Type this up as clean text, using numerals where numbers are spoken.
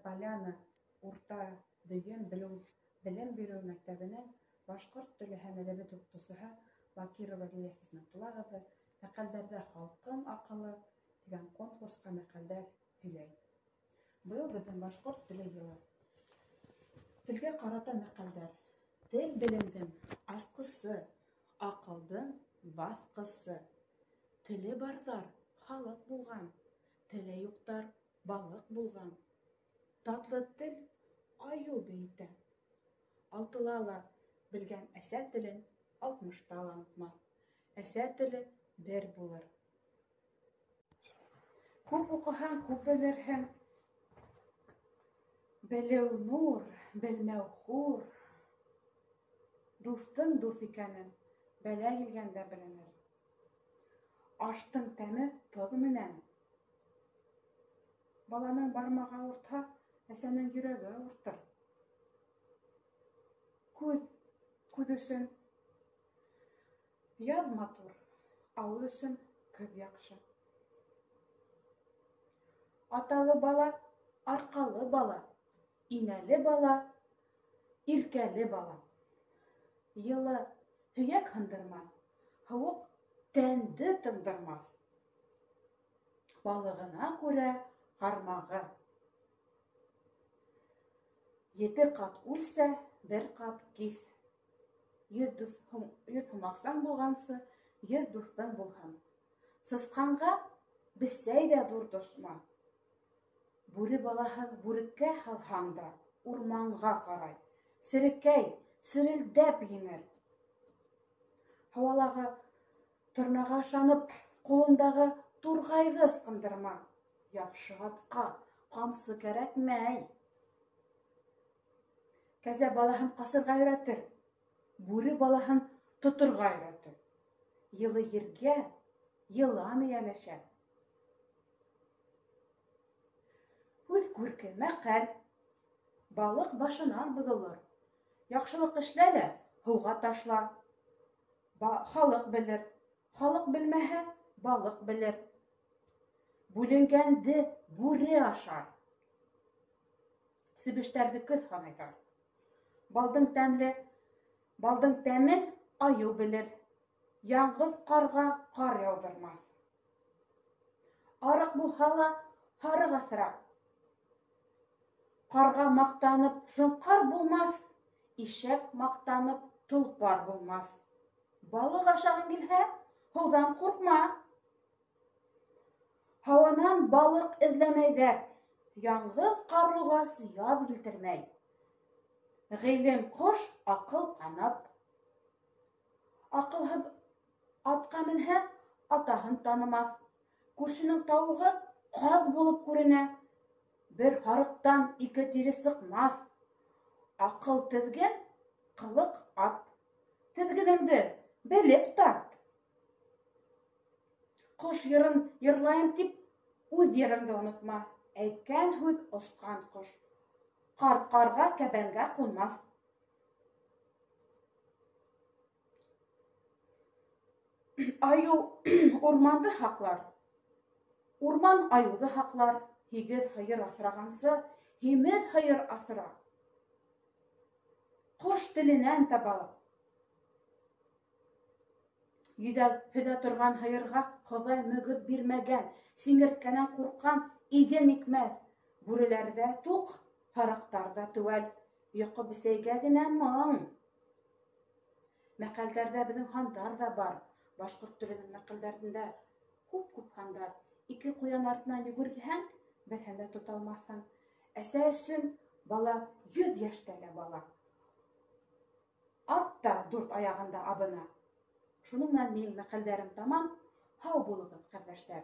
Поляна урта дөйөм белем биреү мәктәбенең башҡорт теле һәм әҙәбиәт уҡытыусыһы Бакирова Лилиә Хисмәтулла ҡыҙы «Мәҡәлдәрҙә халҡым аҡылы» тигән конкурсҡа мәҡәлдәр һөйләй. Быйыл беҙҙең башҡорт теле йылы. Телгә ҡарата мәҡәлдәр. Тел белемдең асҡысы, аҡылдың баҫҡысы. Теле барҙар халыҡ булған, теле юҡтар балыҡ булған. Татлы тел айыу бейетә. Алтыла ла белгән әсә телен алтмышта ла онотмаҫ. Әсә теле бер булыр. Күп уҡыһаң, күп белерһең. Белеү нур, белмәү хур. Дуҫтың дуҫ икәнен бәлә килгәндә беленер. Аштың тәме тоҙ менән. Баланың бармағы ауыртһа, әсәнең йөрәге ауыртыр. Күҙ, күҙ өсөн яҙ матур, ауыҙ өсөн көҙ яҡшы. Аталы бала, арҡалы бала, инәле бала, иркәле бала. Йылы һөйәк һындырмаҫ, һыуыҡ тәнде тындырмаҫ. Балығына күрә ҡармағы. 7 ҡат үлсә, 1 ҡат киҫ. 100 һум аҡсаң булғансы, 100 дуҫтың булһын. Сысҡанға бесәй ҙә ҙур дошман. Бүре балаһын бүреккә һалһаң да, урманға ҡарай. Серекәй серелдәп еңер. Һауалағы торнаға ышанып, ҡулындағы турғайҙы ысҡындырма. Яҡшы атҡа ҡамсы кәрәкмәй. Кәзә балаһын ҡасырға өйрәтер, бүре балаһын тоторға өйрәтер. Йылы ергә йылан эйәләшә. Һүҙ күрке мәҡәл. Балыҡ башынан боҙолор. Яҡшылыҡ эшлә лә һыуға ташла. Халыҡ белер. Халыҡ белмәһә, балыҡ белер. Бүленгәнде бүре ашар. Себештәрҙе көҙ һанайҙар. Балдың тәмен айыу белер. Яңғыҙ ҡарға ҡар яуҙырмаҫ. Арыҡ булһа ла һарыҡ аҫра. Ҡарға маҡтанып шоңҡар булмаҫ, ишәк маҡтанып толпар булмаҫ. Балыҡ ашағың килһә, һыуҙан ҡурҡма. Һауанан балыҡ эҙләмәйҙәр. Яңғыҙ ҡарлуғас яҙ килтермәй. Ғилем ҡош, аҡыл ҡанат. Аҡылһыҙ атҡа менһә, атаһын танымаҫ. Күршенең тауығы ҡаҙ булып күренә. Бер һарыҡтан 2 тире сыҡмаҫ. Аҡыл теҙген, ҡылыҡ ат. Теҙгенеңде белеп тарт. Ҡош йырын йырлайым тип, үҙ йырыңды онотма. Әйткән һүҙ осҡан ҡош. Ҡарт ҡарға кәбәнгә ҡунмаҫ. Айыу урманды һаҡлар, урман айыуҙы һаҡлар. 8 һыйыр аҫрағансы, һимеҙ һыйыр аҫра. Ҡош теленән табалып. Йөҙә торған һыйырға Хоҙай мөгөҙ бирмәгән, сиңерткәнән ҡурҡҡан иген икмәҫ. Бүреләр ҙә туҡ, һарыҡтар ҙа теүәл. Йоҡо бесәйгә генә моң. Мәҡәлдәрҙә беҙҙең һандар ҙа бар. Башҡорт теленең мәҡәлдәрендә күп-күп һандар. 2 ҡуян артынан йүгерһәң, береһен дә тота алмаҫһың. Әсә өсөн бала 100 йәштә лә бала. Ат та 4 аяғында абына. Шуның менән минең мәҡәлдәрем тамам. Һау булығыҙ, ҡәрҙәштәр.